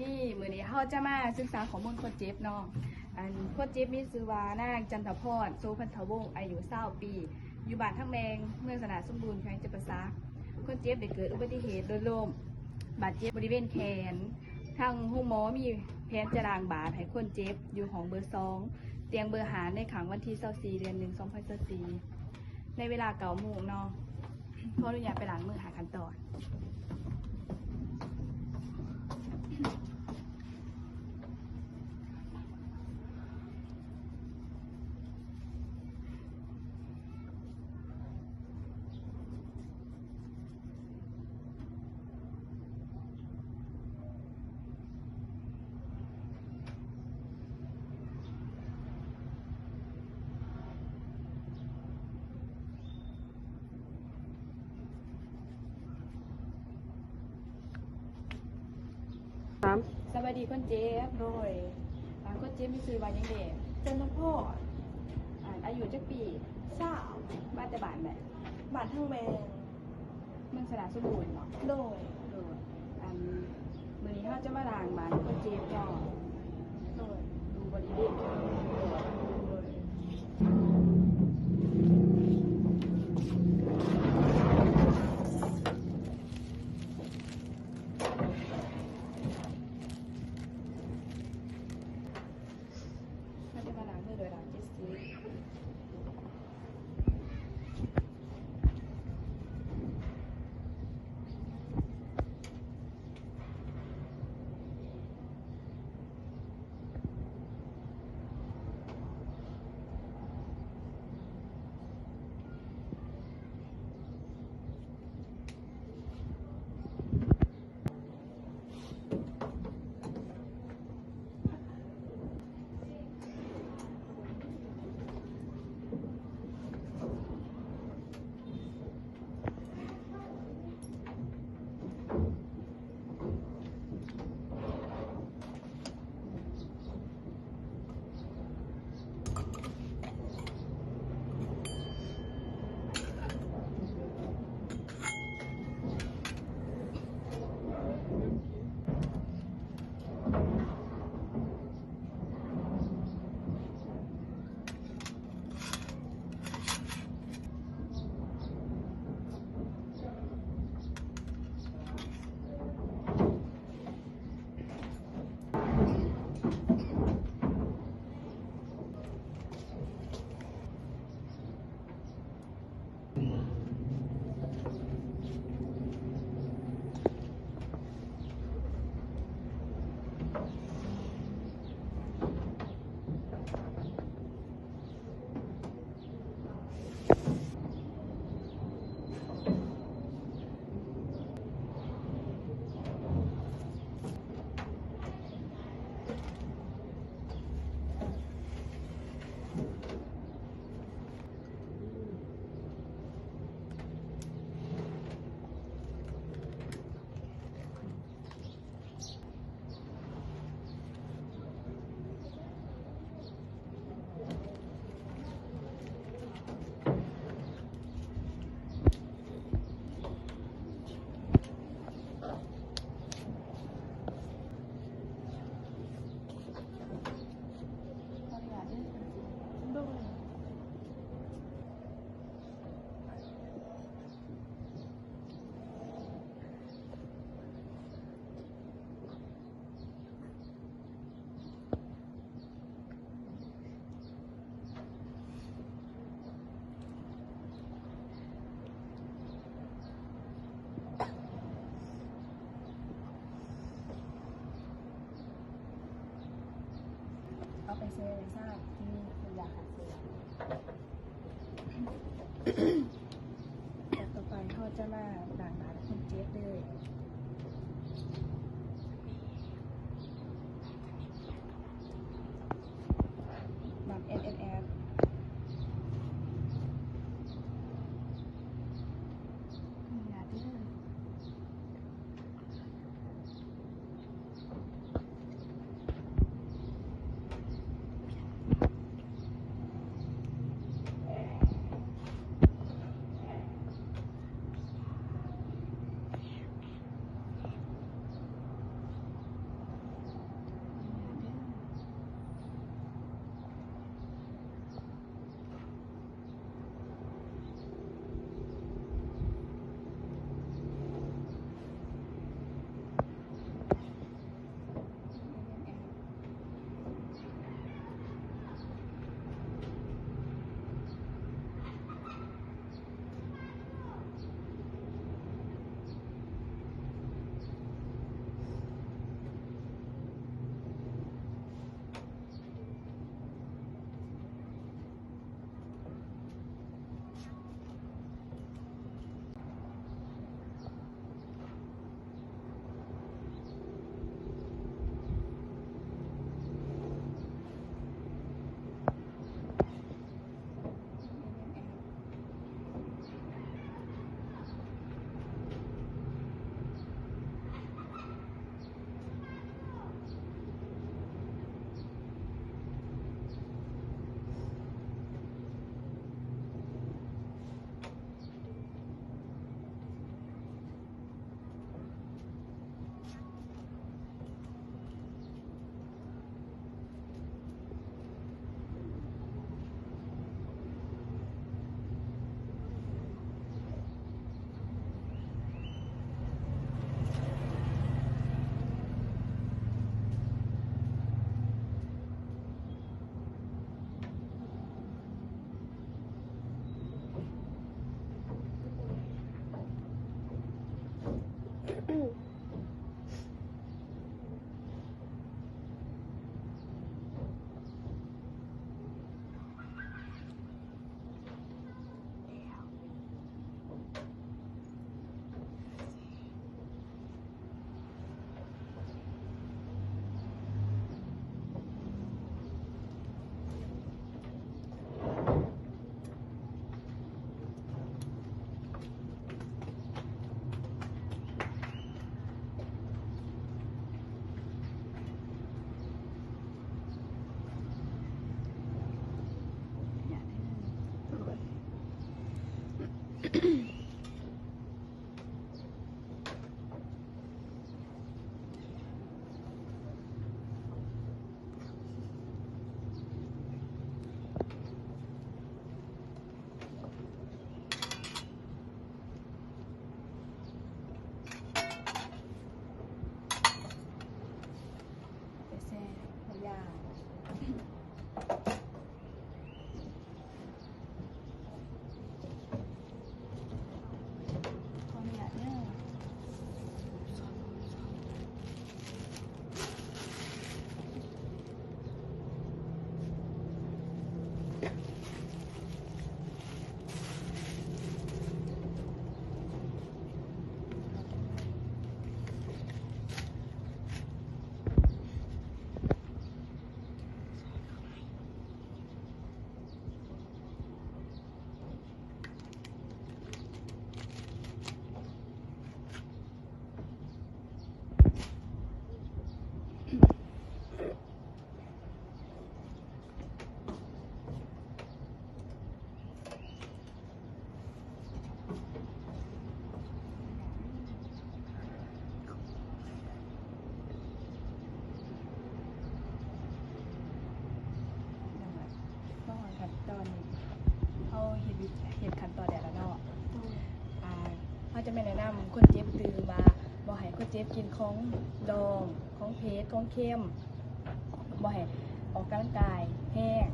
ດີ ມື້ນີ້ເຮົາຈະມາສຶກສາຂໍ້ມູນຄົນເຈັບເນາະ. ອັນ ຄົນເຈັບມີຊື່ວ່າ ນາງ ຈັນທະພອນ ໂສພັນທະວົງ ອາຍຸ ຊາວ ປີ ຢູ່ບ້ານທັງແມງ ເມືອງຊະນະສົມບູນ ແຂວງຈຳປາສັກ. ຄົນເຈັບໄດ້ເກີດອຸບັດຕິເຫດລົດລົ້ມ ບາດເຈັບບໍລິເວນແຂນ. ທາງໂຮງໝໍມີແຜນຈະລ້າງບາດໃຫ້ຄົນເຈັບຢູ່ຫ້ອງເບີ ສອງ ຕຽງເບີ ຫ້າ ໃນຄ່ຳວັນທີ ຊາວສີ່ ເດືອນ ໜຶ່ງ ສອງພັນຊາວສີ່ ໃນເວລາ ເກົ້າໂມງເນາະ. ຂໍອະນຸຍາດໄປລ້າງມື ຫ້າ ຂັ້ນຕອນ. ສະບາຍດີຄົນເຈັບ. ໂດຍ ອາ ຄົນເຈັບມີຊື່ວ່າຫຍັງເດ? ຈັນທະພອນ. ອາ ອາຍຸຈັກປີ? ຊາວ. ມາແຕ່ບ້ານໃດ? ບ້ານທາງແມງ ເມືອງຊະນະສົມບູນເນາະ? ໂດຍ ໂດຍ. ອັນ ມື້ນີ້ເຮົາຈະມາລ້າງບາດຄົນເຈັບເນາະ? ໂດຍ. ຢູ່ບໍລິເວນ ໂດຍ ໂດຍ. ເຮົາຈະມາລ້າງມືໂດຍລ້າງເຈັດສິບ. ເອົາໄປແຊ່ໄວ້ຊາ ທີ່ມີຢາຂ້າເຊື້ອ. ແລ້ວຕໍ່ໄປເຮົາຈະມາລ້າງບາດຄົນເຈັບເດີ. ບັດ ເອັມ ເອັນ ເອັຟ ນີ້ລະເດີ. ເ ເຮັດຂັ້ນຕອນແລ້ວເນາະ. ອ່າ ເຮົາຈະແມ່ນແນະນຳຄົນເຈັບຕື່ມວ່າ ບໍ່ໃຫ້ຄົນເຈັບກິນຂອງດອງ, ຂອງເຜັດ, ຂອງເຄັມ, ບໍ່ໃຫ້ອອກກຳລັງກາຍແຮງ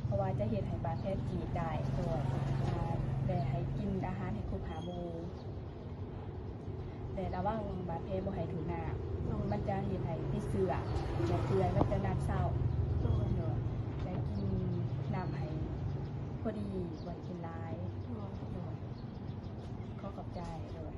ເພາະວ່າຈະເຮັດໃຫ້ບາດແຜຈີດໄດ້. ໂດຍ ອ່າ ແລະ ໃຫ້ກິນອາຫານໃຫ້ຄົບຫ້າໝູ່ ແລະ ລະວັງບາດແຜບໍ່ໃຫ້ຖືກນ້ຳ ມັນຈະເຮັດໃຫ້ຕິດເຊື້ອ ແລະ ເປື້ອນ ມັນຈະນ້ຳເຊົາ. ໂດຍ ແລະ ກິນນ້ຳໃຫ້ພໍດີ ບໍ່ໃຫ້ກິນຫຼາຍ. ໂດຍ ຂໍຂອບໃຈ. ໂດຍ